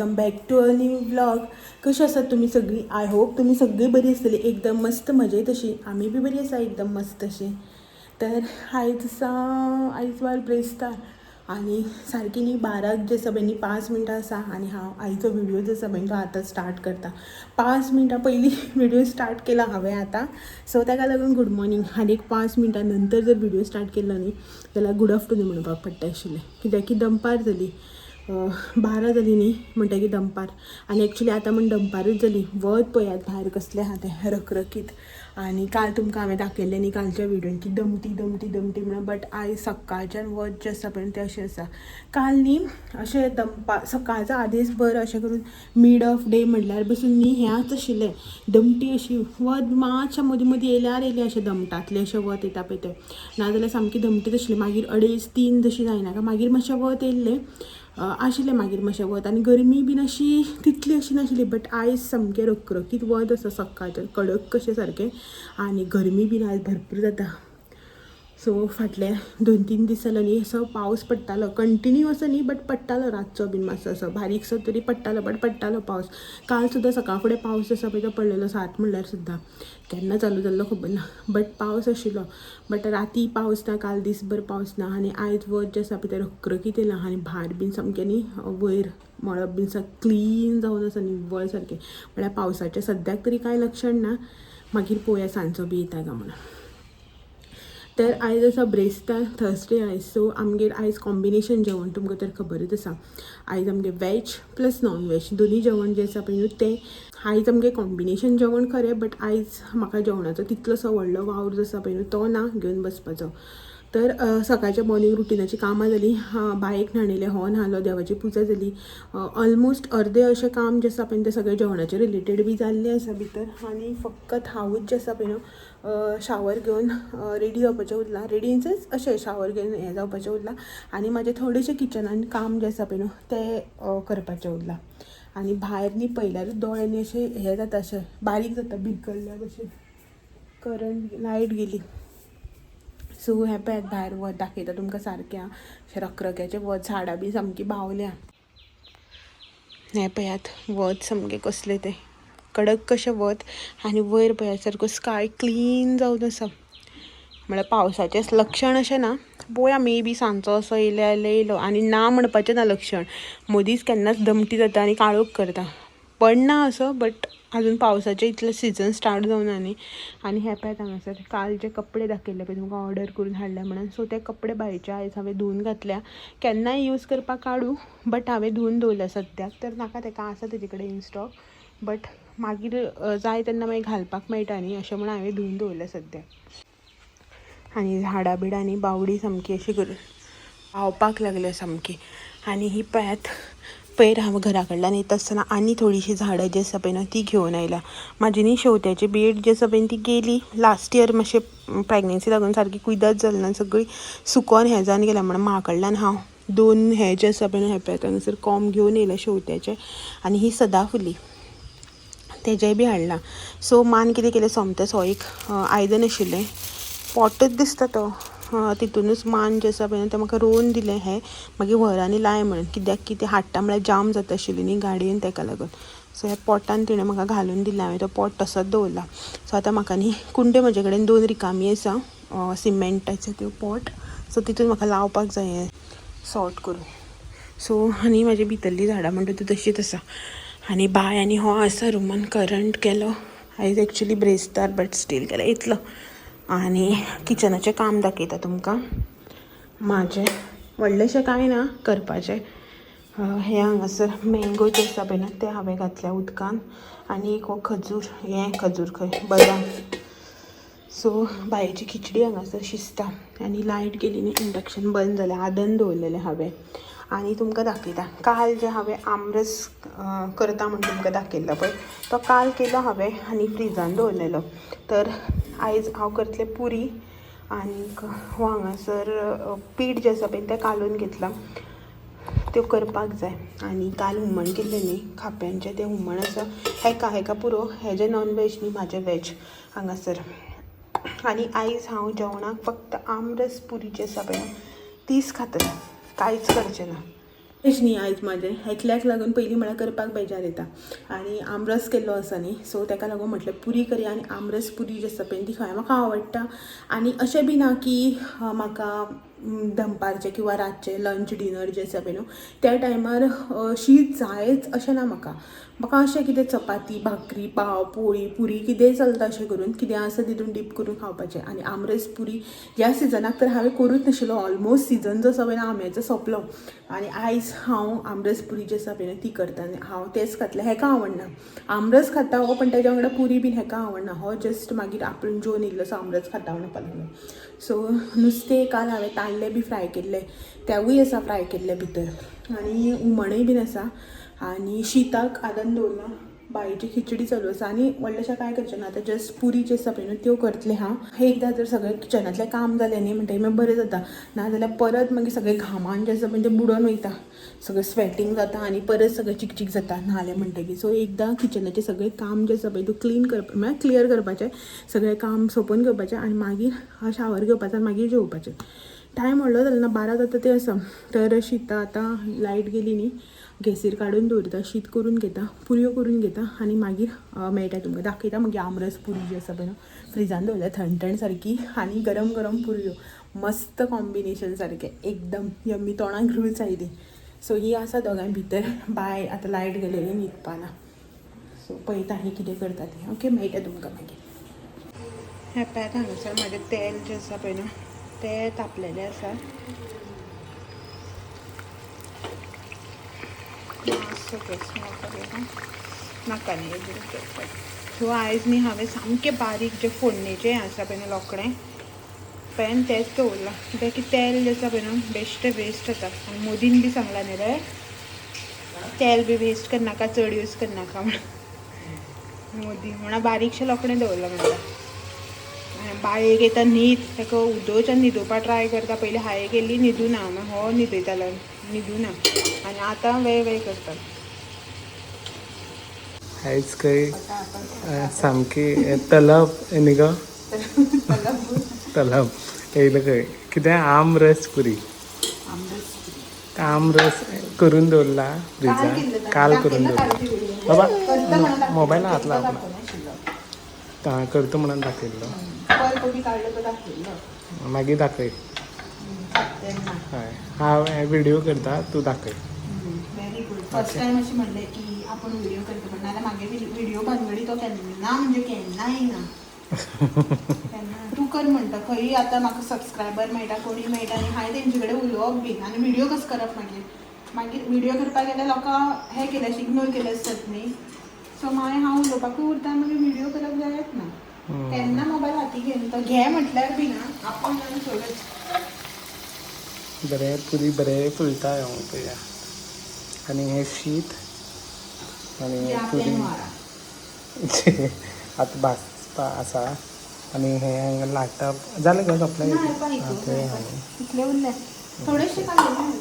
Welcome back to a new vlog. कशी आसात तुमी सगळीं? I hope तुमी सगळीं बरी आसतली, एकदम मस्त मजेत अशी. आमी बी बरी आसा, एकदम मस्त अशी. तर आयज आसा, आयज वार ब्रेस्तार आनी सारकी न्ही 12 जे आसा पळय न्ही 5 मिनटां आसा आनी हांव आयचो व्हिडियो जो आसा पळय तो आतां स्टार्ट करता. 5 मिनटां पयलीं व्हिडियो स्टार्ट केला हांवें आतां. सो ताका लागून गूड मॉर्निंग. आनी एक 5 मिनटां नंतर जर व्हिडियो स्टार्ट केलो न्ही जाल्यार गूड आफ्टरनून म्हणपाक पडटा आशिल्लें, कित्याक की दनपार जाली. 12 जाली न्ही म्हणटकीर दनपार. आनी एक्चुली आतां म्हण दनपारूच जाली. वत पळयात भायर कसलें आहा तें रखरखीत. आनी काल तुमकां हांवें दाखयल्लें न्ही कालच्या व्हिडियोन की दमटी दमटी दमटी म्हणून, बट आयज सकाळच्यान वत जें आसा पळय तें अशें आसा. काल न्ही अशें दनपार सकाळचो आदेस बरें अशें करून मीड ऑफ डे म्हणल्यार बसून न्ही हेंच आशिल्लें, दमटी अशी. वत मातशें मदीं मदीं येयल्यार येयलें अशें दमटांतलें अशें वत येता पळय तें, नाजाल्यार सामकी दमटीच आशिल्ली. मागीर अडेज तीन जशीं जायना काय मागीर मातशें वत येयल्लें आशिल्लें. मागीर मातशें वत आनी गरमी बीन अशी तितली अशी नाशिल्ली, बट आयज सामकें रखरखीत वत आसा सकाळचें, कडक कशें सारकें आनी गरमी बीन आयज भरपूर जाता. सो फाटले 2-3 दीस जालो न्ही असो पावस पडटालो कंटिन्यू असो न्ही, बट पडटालो रातचो बीन मातसो असो बारीकसो तरी पडटालो, बट पडटालो पावस. काल सुद्दां सकाळ फुडें पावस आसा पळय तो पडलेलो. 7 म्हणल्यार सुद्दां केन्ना चालू जाल्लो खबर ना, बट पावस आशिल्लो. बट राती पावस ना, काल दीसभर पावस ना आनी आयज वत जें आसा पळय तें रखरखीत येयलां. आनी भायर बीन सामकें न्ही वयर मळब बीन क्लीन जावन आसा, निव्वळ सारकें. म्हळ्यार पावसाचें सद्याक तरी कांय लक्षण ना. मागीर पळोवया सांजचो बी येता काय म्हणून. तर आयज आसा ब्रेस्तार, थर्सडे आयज. सो आमगेर आयज कॉम्बिनेशन जेवण, तुमकां तर खबरच आसा. आयज आमगेर वॅज प्लस नॉन वॅज दोन्ही जेवण जें आसा पळय न्हू तें. आयज आमगेर कॉम्बिनेशन जेवण खरें, बट आयज म्हाका जेवणाचो तितलोसो व्हडलो वावर जो आसा पळय न्हू तो ना घेवन बसपाचो. तर सकाळच्या मॉर्निंग रुटिनाची कामां जाली, बायेक न्हाणयलें, हो न्हालो, देवाची पुजा जाली. ऑलमोस्ट अर्दे अशें काम जें आसा पळय तें सगळें जेवणाचें रिलेटेड बी जाल्लें आसा भितर. आनी फकत हांवूच जें आसा पळय न्हू शावर घेवन रेडी जावपाचें उरलां. रेडी इनसेन्स अशें शावर घेवन हें जावपाचें उरलां आनी म्हाजें थोडेशें किचनान काम जें आसा पळय न्हू तें करपाचें उरलां. आनी भायर न्ही पळयल्यारूच दोळे न्ही अशें हें जाता, अशें बारीक जाता भिरकल्ल्या भशेन. करंट लायट गेली. सो हें पळयात भायर वत दाखयता तुमकां सारकें आं. अशें रखरख्याचें वत, झाडां बी सामकी बावल्या. हें पळयात वत सामकें कसलें तें, कडक कशें वत. आनी वयर पळयात सारको स्काय क्लीन जावन आसा, म्हळ्यार पावसाचें लक्षण अशें ना. पळोवया, मे बी सांजचो असो येयलो जाल्यार येयलो. आनी ना म्हणपाचें ना लक्षण, मदींच केन्नाच दमटी जाता आनी काळोख करता, पडना असो. बट अजून पावसाचें इतलें सिजन स्टार्ट जावना न्ही. आनी हें पळयात हांगासर काल जे कपडे दाखयल्ले पळय तुमकां ऑर्डर करून हाडले म्हणून, सो ते कपडे बायचे आयज हांवें धुवन घातल्या. केन्नाय यूज करपाक काडूं, बट हांवें धुवन दवरल्या. सद्याक तर नाका तेका, आसा तेजे कडेन इन स्टॉक, बट मागीर जाय तेन्ना मागीर घालपाक मेळटा न्ही, अशें म्हणून हांवें धुवन दवरल्या सद्याक. आनी झाडां बिडां न्ही बावडी सामकी अशी करून बावपाक लागल्या सामकी. आनी ही पळयात, पयर हांव घरा कडल्यान येता आसतना आनी थोडीशीं झाडां जी आसा पळय न्हू ती घेवन आयला. म्हाजी न्ही शेवत्याची बेड जी आसा पळय ती गेली लास्ट इयर, मातशें प्रेगनेन्सी लागून सारकी कुयदाद जाली ना, सगळी सुकोन हें जावन गेल्या. म्हणून म्हा कडल्यान हांव दोन हे जे आसा पळय न्हू, हें पळयात हांगासर कोंब घेवन येयला शेवत्याचे. आनी ही सदाफुली तेजेय बी हाडला. सो मान कितें केलें, सोमतेंच हो एक आयदन आशिल्लें, पॉटच दिसता तो, तितूनच मान जें आसा पळय तें म्हाका रोवन दिलें. हें मागीर व्हर आनी लाय म्हणून, कित्याक की तें हाडटा म्हळ्यार जाम जाता आशिल्ली न्ही गाडयेन, तेका लागून. सो ह्या पोटान तिणें म्हाका घालून दिलें, हांवें तो पोट तसोच दवरला. सो आतां म्हाका न्ही कुंड्यो म्हजे कडेन दोन रिकामी आसा, सिमेंटाचे त्यो पोट, सो तितून म्हाका लावपाक जाय सॉर्ट करून. सो आनी म्हाजी भितरलीं झाडां म्हणटा ती तशीच आसा. आनी बाय आनी हो आसा रुमान. करंट गेलो. आयज एक्चुली ब्रेस्तार, बट स्टील गेलो येतलो. आनी किचनाचें काम दाखयता तुमकां म्हाजें. व्हडलेशें कांय ना करपाचें. हें हांगासर मँगो जे आसा पळय ना ते हांवें घातल्या उदकान. आनी एक हो खजूर, हें खजूर खंय बदाम. सो बायेची खिचडी हांगासर शिजता. आनी लायट गेली न्ही, इंडक्शन बंद जालें, आदन दवरलेलें हांवें. आनी तुमकां दाखयता, काल जे हांवें आमरस करता म्हूण तुमकां दाखयल्लो पळय तो काल केलो हांवें आनी फ्रिजान दवरलेलो. तर आयज हांव करतलें पुरी. आनीक हो हांगासर पीठ जें आसा पळय तें कालोवन घेतलां, त्यो करपाक जाय. आनी काल हुमण केल्लें न्ही खाप्यांचें, तें हुमण आसा. हेका हेका पुरो, हेजें नॉन वेज न्ही, म्हाजें वेज हांगासर. आनी आयज हांव जेवणाक फक्त आमरस पुरी जी आसा पळय तीच खातलें, कांयच करचें ना. तशें न्ही आयज म्हाजें एकल्याक लागून पयलीं म्हळ्यार करपाक बेजार येता आनी आमरस केल्लो आसा न्ही, सो ताका लागून म्हटलें पुरी करया आनी आमरस पुरी जी आसा पळय ती खावया, म्हाका आवडटा. आनी अशें बी ना की म्हाका दनपारचें किंवां रातचें लंच डिनर जें आसा पळय न्हू त्या टायमार शीत जायच अशें ना म्हाका. म्हाका अशें कितें चपाती भाकरी पाव पोळी पुरी कितेंय चलता, अशें करून कितें आसा तितून डीप करून खावपाचें. आनी आमरस पुरी ह्या सिजनाक तर हांवें करूच नाशिल्लो, ऑलमोस्ट सिजन जो आसा पळय आंब्याचो सोंपलो आनी आयज हांव आमरस पुरी जी आसा पळय ती करता आनी हांव तेंच खातलें. हेका आवडना आमरस खाता हो, पण तेज्या वांगडा पुरी बीन हेका आवडना, हो जस्ट मागीर आपूण जेवन इल्लोसो आमरस खाता म्हणपाक लागलो. सो नुस्तें काल हांवें ताल्ले बी फ्राय केल्ले, तेवूय आसा फ्राय केल्ले भितर आनी हुमणूय बीन आसा आनी शिताक आदान दवरलां, बायेची खिचडी चालू आसा आनी व्हडलेशें कांय करचें ना आतां, जस्ट पुरी जी आसा पळय न्हू त्यो करतलें हांव. एकदां जर सगळें किचनांतलें काम जालें न्ही म्हणटगीर मागीर बरें जाता, नाजाल्यार परत मागीर सगळें घामान जें आसा पळय तें बुडोन वयता, सगळें स्वेटींग जाता आनी परत सगळें चिकचीक जाता न्हालें म्हणटगीर. सो एकदां किचनाचें सगळें काम जें आसा पळय तें क्लीन करप म्हळ्यार क्लियर करपाचें, सगळें काम सोंपोवन घेवपाचें आनी मागीर शावर घेवपाचो आनी मागीर जेवपाचें. टायम व्हडलो जालो ना, 12 जाता तें आसा. तर शितां आतां लायट गेली न्ही, गॅसीर काडून दवरता, शीत करून घेता, पुरयो करून घेता आनी मागीर मेळटा तुमकां दाखयता. मागीर आमरस पुरी जी आसा पळय न्हू फ्रिजान दवरल्या थंड थंड सारकी आनी गरम गरम पुरयो, मस्त कॉम्बिनेशन सारकें एकदम यम्मी, तोंडाक रूच आयली. सो ही आसा दोगांय भितर, बाय आतां लायट गेलेली न्हिदपाना, सो पळयता ही कितें करता तें. ओके मेळटा तुमकां मागीर. हें पळयात हांगासर म्हाजें तेल जें आसा पळय न्हू तें तापलेलें आसा. नाका न्ही सो आयज न्ही हांवें सामकें बारीक जें फोडणेचें आसा पळय न्हू लोकडें पॅन तेंच दवरलां, कित्याक की तेल जें आसा पळय न्हू बेश्टें वेस्ट जाता. आनी मोदीन बी सांगलां न्ही रे तेल बी वेस्ट करनाका, चड यूज करनाका म्हणून मोदी, म्हणून बारीकशें लोकडें दवरलां म्हणटा. बायेक येता न्हीद, ताका उदोवच्यान न्हिदोवपा ट्राय करता, पयलीं हांवें केल्ली न्हिदूना, मागीर हो न्हिदयतालो न्हिदूना आनी आतां वेळ वेळ करता. आयज खंय सामकी तलब न्ही गो, तलब येयलें खंय कितें आमरस पुरी, आमरस करून दवरला फ्रिजान, काल करून दवरला बाबा, मोबायला हात लावना करता म्हणून दाखयल्लो, मागीर दाखय. हय हांव व्हिडिओ करता, तूं दाखय. व्हेरी गुड, फर्स्ट टायम अशें म्हणलें की आपूण व्हिडिओ करता, पण नाजाल्यार मागीर व्हिडिओ भानगडी तो केन्ना म्हणजे केन्नाय ना केन्ना तूं कर म्हणटा. खंय आतां म्हाका सबस्क्रायबर मेळटा, कोणी मेळटा आनी हांवें तेंचे कडेन उलोवप बीन आनी व्हिडिओ कसो करप मागीर, मागीर व्हिडिओ करपाक गेल्यार लोकांक हें केलें इग्नोर केलें आसतात न्ही, सो मागीर हांव उलोवपाकूय उरता, मागीर व्हिडिओ करप जायत ना. केन्ना मोबायल हाती घेवन तो घे म्हटल्यार बी ना आपूण आनी सोडच. बरें पुरी बरें फुलता हांव पळया. आनी हें शीत आनी पुरी आतां भाजपा आसा आनी हें हांगा लाटप जालें गो सोंपलें. इतलें उरलें थोडेशें काडलें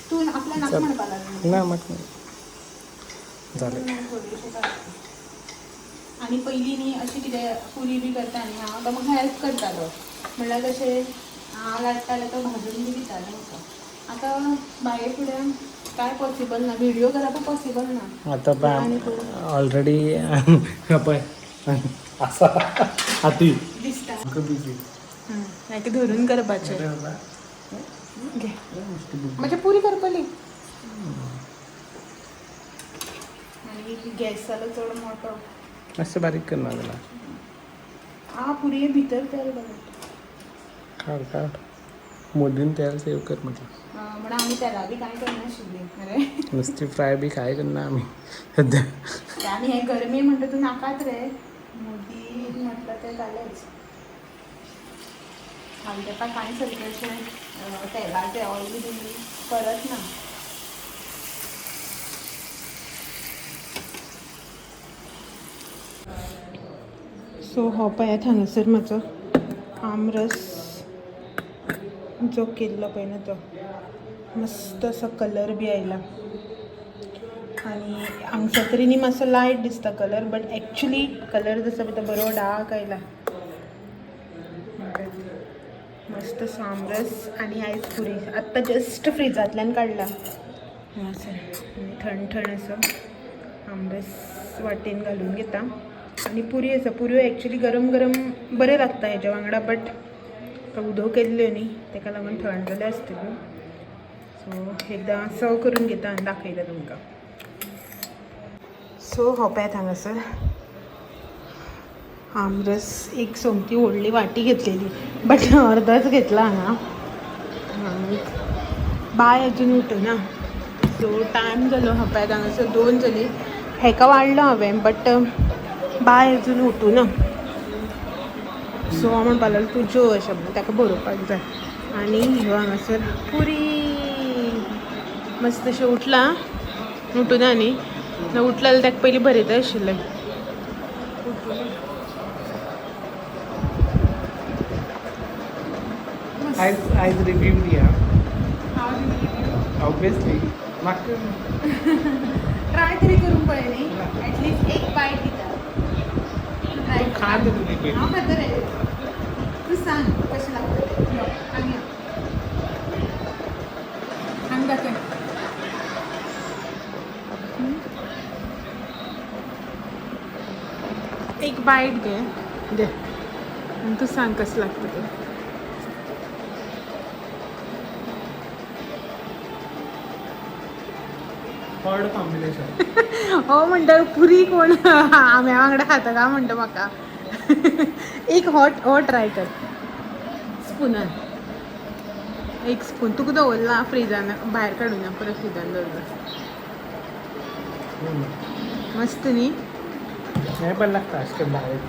तूं आपल्या नाका म्हणपाक लागलें ना म्हाका जालें. आनी पयलीं न्ही अशें कितें पुरी बी करता न्ही हांव, तो म्हाका हेल्प करतालो, म्हणल्यार कशें हांव लाट्टालें तो भाजून बी दितालो म्हाका. आतां बाये फुडें काय पॉसिबल ना, व्हिडिओ करप पॉसिबल ना आतां ऑलरेडी पळय आसा हाती दिसता बिजी हेका धरून करपाचें. घे म्हणजे पुरी करपली. आनी गॅस जालो चड मोठो, मातशें बारीक करना जाल्यार आ पुरये भितर तेल घालून काड काड मोदीन तेल सेव कर म्हटलं. म्हणून आमी तेला बी कांय करनाशिल्लीं मरे, नुस्ती फ्राय बी कांय करना आमी सद्या. आनी हे गरमी म्हणटा तूं नाकात रे, मोदी म्हटलं तें जालेंच. हालीं तेंपार कांय सारकें अशें तेलाचें ऑयली बी करत ना. सो हो पळयात हांगासर म्हजो आमरस जो केल्लो पळय न्हू तो मस्त असो कलर बी आयला आनी हांगसर तरी न्ही मातसो लायट दिसता कलर, बट एक्चुली कलर जसो पळय तो बरो डार्क आयला. मस्त आमरस आनी आयज पुरी आत्तां जस्ट फ्रिजांतल्यान काडला. हांगासर थंड थंड असो आमरस वाटेन घालून घेता आनी पुरी आसा. पुऱ्यो एक्चुली गरम गरम बऱ्यो लागता हेज्या वांगडा, बट उदक केल्ल्यो न्ही ताका लागून थंड जाल्यो आसतल्यो. सो एकदां सर्व करून घेता आनी दाखयता तुमकां. सो हो पळयात हांगासर आमरस एक सोमती व्हडली वाटी घेतलेली, बट अर्दोच घेतला हांगा. आनी बाय अजून उठना, सो टायम जालो. हा पळयात हांगासर 2 जाली. हेका वाडलो हांवें, बट बाय अजून उठूना. सो हांव म्हणपाक लागलो तूं जेव अशें म्हणून, ताका बरोवपाक जाय. आनी ह्यो हांगासर पुरी मस्त अशें उठलां, उठूना न्ही, ना उठला जाल्यार ताका पयलीं बरयता आशिल्लें. आयज आयज रिव्यू दिया. ऑब्वियसली म्हाका ट्राय तरी करून पळय न्ही, एटलिस्ट एक बायट दिता. तूं खा ते तुमी पयलीं. हांव खाता रे, तूं सांग कशें लागता तें. यो, हांग यो. हांग दाखय. एक बायट घे, घे आनी तूं सांग कशें लागता तें. Third combination. हो म्हणटा पुरी कोण आंब्या वांगडा खाता काय म्हणटा म्हाका. एक हॉट हो ट्राय कर स्पुनान. एक स्पून तुका दवरला फ्रिजान, भायर काडूना, परत फ्रिजान दवरला. मस्त न्ही? हें बरें लागता अशें करून बारीक.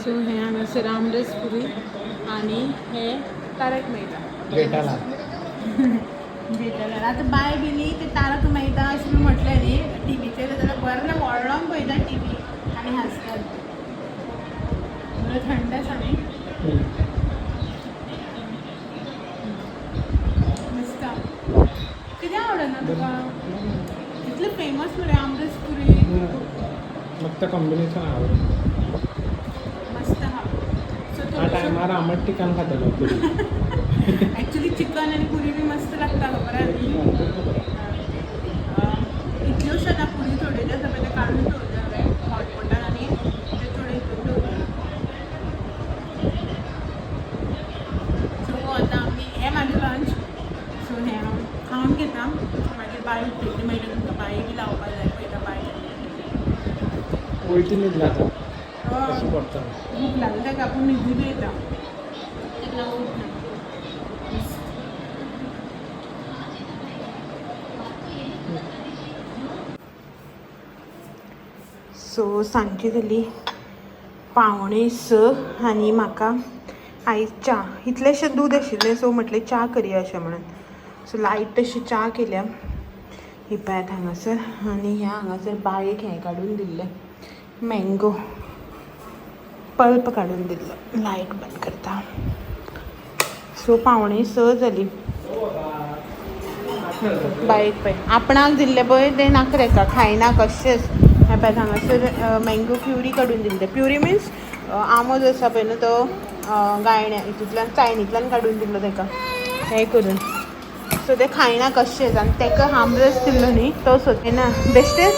सो हें हांगासर आमरस पुरी आनी हें तारक मेहता. जेठालाल. जेठालाल आतां बाय बी न्ही ते तारक मेहता अशें बी म्हटलें न्ही टिवीचेर जाल्यार बरें व्हडलोन पळयता टिवी आनी हांसतात. बरो थंड आसा न्ही? मस्त. कितें आवडना तुका? इतलें फेमस मरे आमरस पुरी. म्हाका तें कॉम्बिनेशन आवडटा. मस्त आहा. सो त्या टायमार आंबट टिकान खातालो पुरी. एक्चुली चिकन आनी पुरी बी मस्त लागता, खबर आहा न्ही? इतल्योश आतां पुरी थोड्यो ज्यो आसा पळय त्यो काडून दवरल्या हांवें हॉटपॉटान आनी ते थोडे हितून दवरल्या. सो आतां आमी हें म्हाजें लंच. सो हें हांव खावन घेता, मागीर बाय उठयतली, मागीर तुमकां बाय बी लावपा जाय. पळयता बाय. वयती न्हिदला आतां कशें पडटा. भूक लागली ताका, आपूण न्हिदून बी येता, ताका लागून उठना. सो सांजची जाली 5:45 आनी म्हाका आयज च्या, इतलेंशें दूद आशिल्लें, सो म्हटलें च्या करया अशें म्हणून. सो लायट अशी च्या केल्या. ही पळयात हांगासर. आनी ह्या हांगासर बायेक हें काडून दिल्लें, मँगो पल्प काडून दिल्लो. लायट बंद करता. सो 5:45 जाली. बायक पळय आपणाक दिल्लें पळय तें नाका तेका, खायना कशेंच. हें पळय हांगासर मँगो प्युरी काडून दिल्लें. प्युरी मिन्स आंबो जो आसा पळय न्हू तो गायण्या हितूंतल्यान चायनींतल्यान काडून दिल्लो तेका हें करून. सो तें खायना कशेंच. आनी तेका आमरस दिल्लो न्ही तो सोदना, बेश्टेच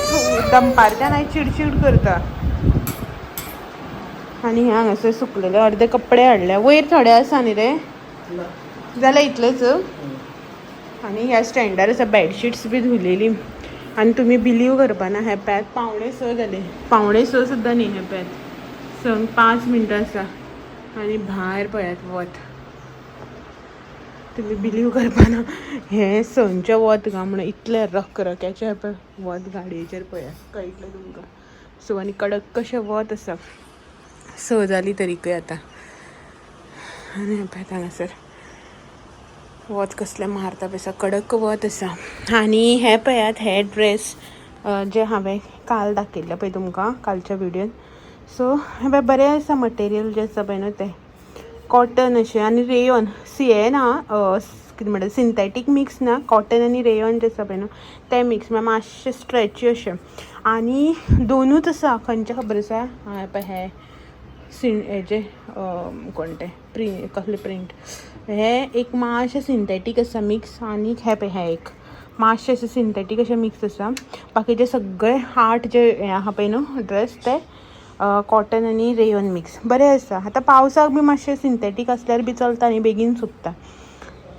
दनपारच्यान हांव चिडचिड करता. आनी हे हांगासर सुकलेले अर्दे कपडे हाडले, वयर थोडे आसा न्ही रे, जाल्यार इतलेच. आनी ह्या स्टँडार आसा बेडशीट्स बी धुलेली. आनी तुमी बिलीव करपाना, हें पळयात 5:45 जाले, 5:45 सुद्दां न्ही, हें पळयात 5:05 मिनटां आसा. आनी भायर पळयात वत, तुमी बिलीव करपाना हें सनचें वत गा म्हणून इतलें रखरख्याचें पळय वत गाडयेचेर पळयात, कळटलें तुमकां. सो आनी कडक कशें वत आसा, 6 जाली तरीकय आतां. आनी हें पळयात हांगासर वत कसलें मारता पळय, कडक वत आसा. आनी हे पळयात हे ड्रेस जे हांवें काल दाखयल्ले पळय तुमकां कालच्या व्हिडियोन. सो हें पळय बरें आसा मटेरियल जें आसा पळय न्हू तें कॉटन अशें आनी रेयोन, सी ए ना कितें म्हणटा सिंथेटीक मिक्स ना, कॉटन आनी रेयोन जें आसा पळय न्हू तें मिक्स, म्हळ्यार मातशें स्ट्रेची अशें. आनी दोनूच आसा, खंयचें खबर आसा, हें पळय हें सिन हेजे कोण ते प्रि कसले प्रिंट हे एक मातशें सिंथेटीक आसा मिक्स आनीक हे पळय हे एक मातशें अशें सिंथेटीक अशें मिक्स आसा. बाकीचे सगळे आठ जे हे आहा पळय न्हू ड्रेस ते कॉटन आनी रेयोन मिक्स बरें आसा. आतां पावसाक बी मातशें सिंथेटीक आसल्यार बी चलता न्ही, बेगीन सुकता.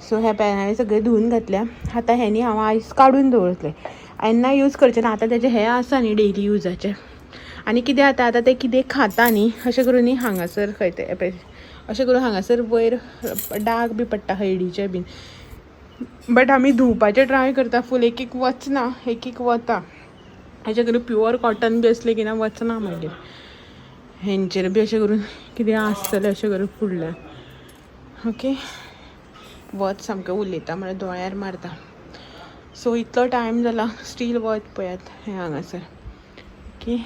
सो हे पळय हांवें सगळे धुवन घातल्या. आतां हेंनी हांव आयज काडून दवरतलें, येन्ना यूज करचें ना. आतां तेजें हें आसा न्ही डेली युजाचें. आनी कितें जाता आतां तें कितें खाता न्ही अशें करून न्ही हांगासर खंय तें पळय अशें करून हांगासर वयर डाग बी पडटा हळडीचे बीन. बट आमी धुवपाचें ट्राय करता फूल, एक एक वचना, एक एक वता. अशें करून प्युअर कॉटन बी असलें की ना वचना मागीर हेंचेर बी अशें करून कितें आसतलें अशें करून फुडल्यान. ओके, वत सामकें उलयता म्हळ्यार दोळ्यार मारता. सो इतलो टायम जाला स्टील वत पळयात हें हांगासर. ओके,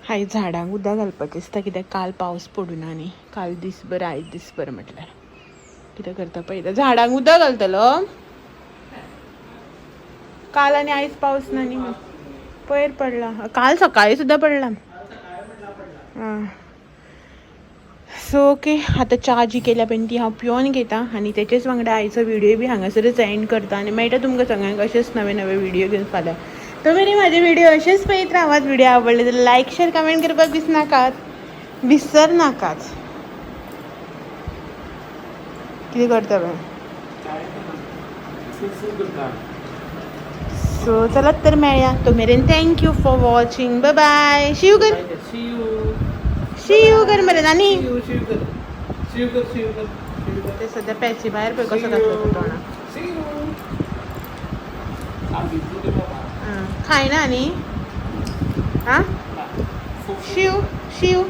हाय झाडांक उदक घालपाचें दिसता कित्याक काल पावस पडूना न्ही, काल दीसभर आयज दीसभर म्हटल्यार कितें करता पळयता. झाडांक उदक घालतलो काल आनी आयज पावस ना न्ही, पयर पडला, काल सकाळी सुद्दां पडला. आं सो ओके, आतां च्या जी केल्या पळय ती हांव पिवन घेता आनी तेचेच वांगडा आयचो व्हिडियो बी हांगासरच एंड करता. आनी मेळटा तुमकां सगळ्यांक अशेंच नवे नवे व्हिडियो घेवन फाल्यां. तो मेरेन म्हाजे व्हिडियो अशेंच पळयत रावात. व्हिडियो आवडले जाल्यार लायक शेर कमेंट करपाक विसरनाकात, विसर नाकात. कितें करता पळय. करता. सो चलात तर मेळया, तो मेरेन thank you for watching, bye bye. See you कर. See you. C you कर मरे नानी. सी you, सी you कर, सी you कर, सी you कर, सी you कर. ते सध्या पॅची भायर पळय कसो घातला तो तोंडाक. See you. बाबा. खायना न्ही. आं, शिव शिव.